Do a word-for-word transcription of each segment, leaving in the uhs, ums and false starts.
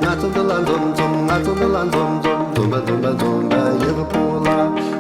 ང་ཚོ་འདི་ལ་འཛོམས་འཛོམས། ང་ཚོ་འདི་ལ་འཛོམས་འཛོམས། འཛོམས་པ་འཛོམས་པ་འཛོམས་པ་ཡག་པོ་ལ།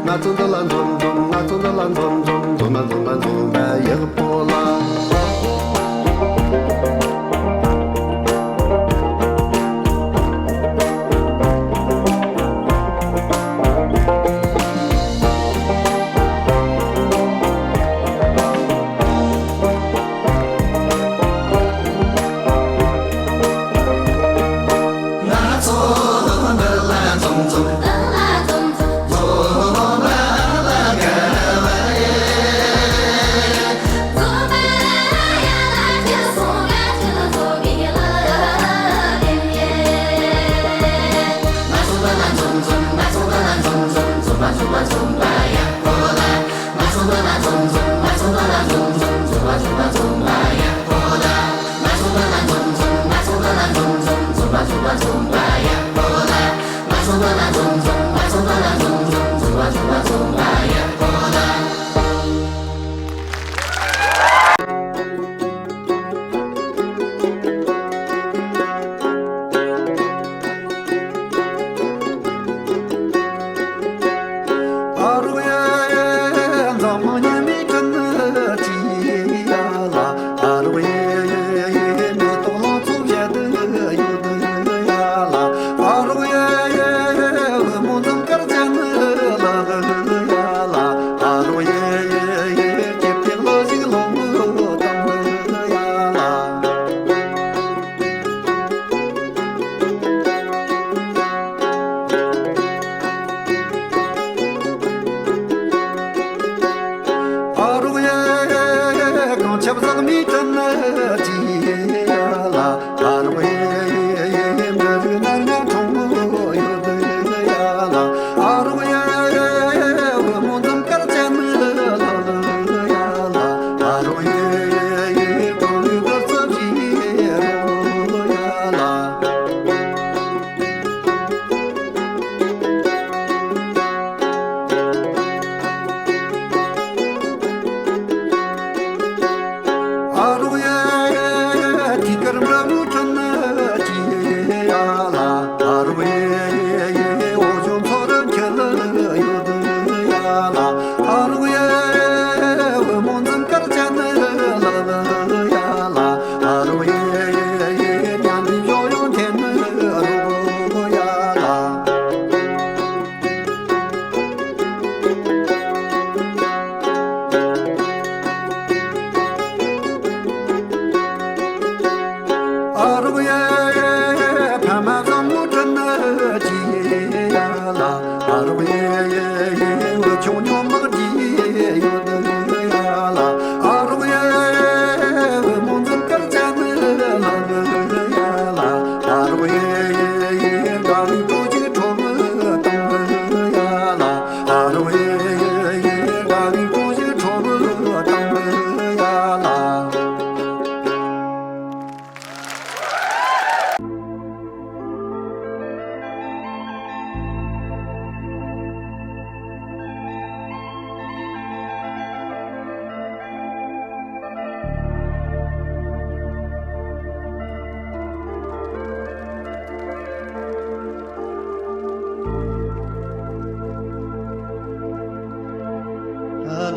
ང་ཚོ་འདི་ལ་འཛོམས་འཛོམས། ང་ཚོ་འདི་ལ་འཛོམས་འཛོམས། འཛོམས་པ་འཛོམས་པ་འཛོམས་པ་ཡག་པོ་ལ།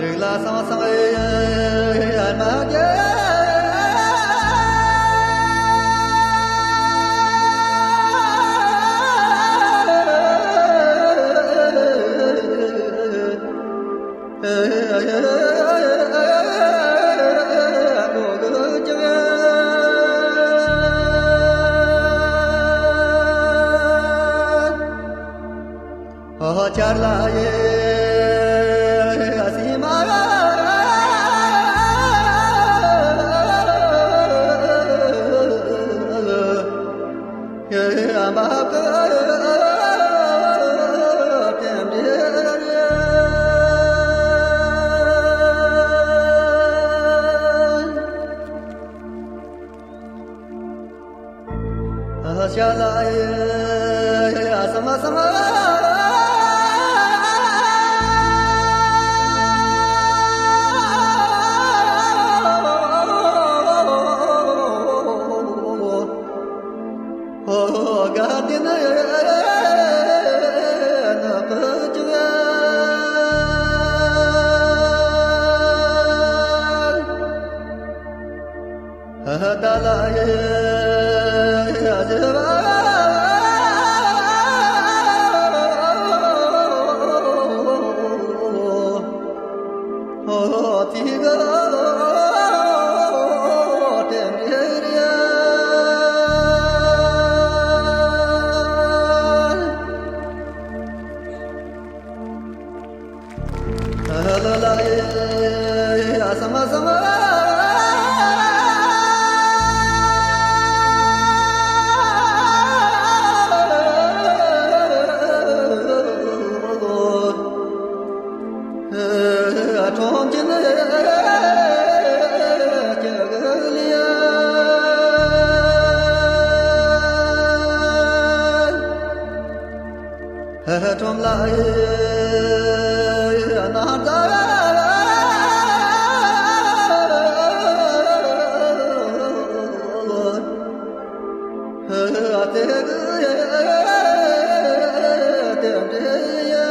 རིགས་ལ་སང་སང་ཨེ་ཨེ་མ་རྒྱལ། ཨོ་ཆར་ལ་ཡེ་སི་མ་ར་ཡེ་ཨ་མ་ཀ་ཏེ་མེ་རེ། ཁྲོམ་ལ་ཡེ་ན་ད་ཨ་ཏེ་གི་ཡེ་ཏེ་འདྲེ་ཡེ།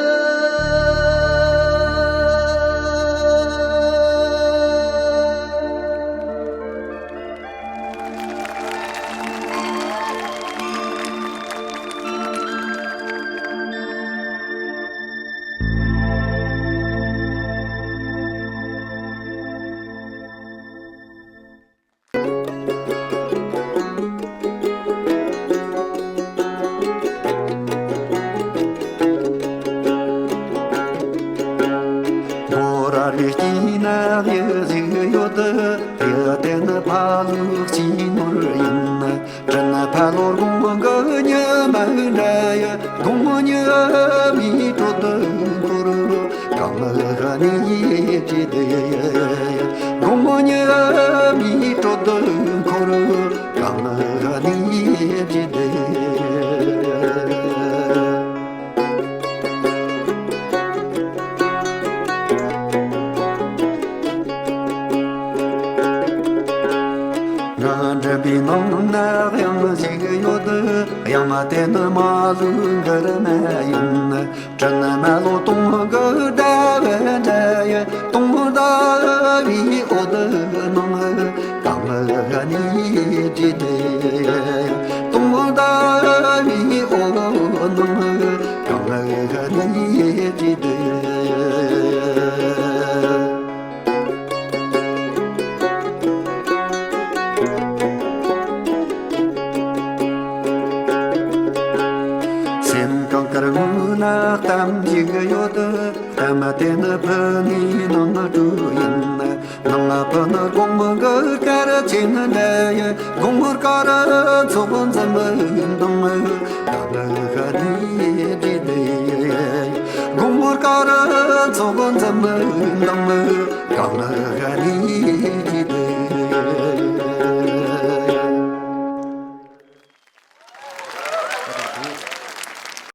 ནོར་རེ་སྐྱིད་ན་ཡི་ཟིག་ཡོད། ཡི་དེ་ནི་ཕ་ལུག་སྐྱིད་ནོར་ཡིན། དྲིན་ཕ་ལོ་དགོང་གི་ཉི་མ་འདྲ་ཡི། དགོང་ཉི་མའི་དྲོད་འཁོར་གང་ནས་བྲིས་ཏེ། དགོང་ཉི་མའི་དྲོད་འཁོར་གང་ནས་བྲིས་ཏེ། ང་འདྲ་བའི་ནང་ན་གཡང་ཞིག་ཡོད། གཡང་དེ་ནི་མ་ལུས་མགར་མ་ཡིན། དྲིན་མ་ལོ་སྟོང་གི་ཟླ་བ་འདྲ་ཡི། སྟོང་ཟླ་བའི་འོད་སྣང་གང་ནས་བྲིས་ཏེ། སྟོང་ཟླ་བའི་འོད་སྣང་གང་ནས་བྲིས་ཏེ། སེམས་གངས་དཀར་ངོས་ན་གཏམ་ཞིག་ཡོད། གཏམ་དེ་ནི་བུ་ནི་ནང་དུ་ཡིན། ནང་བུ་ནི་དགོང་མོ་གི་སྐར་ཆེན་འདྲ་ཡི། དགོང་མོར་སྐར་ཚོགས་འཛིན་མི་འདང་། གང་ནས་བྲིས་ཏེ། དགོང་མོར་སྐར་ཚོགས་འཛིན་མི་འདང་། གང་ནས་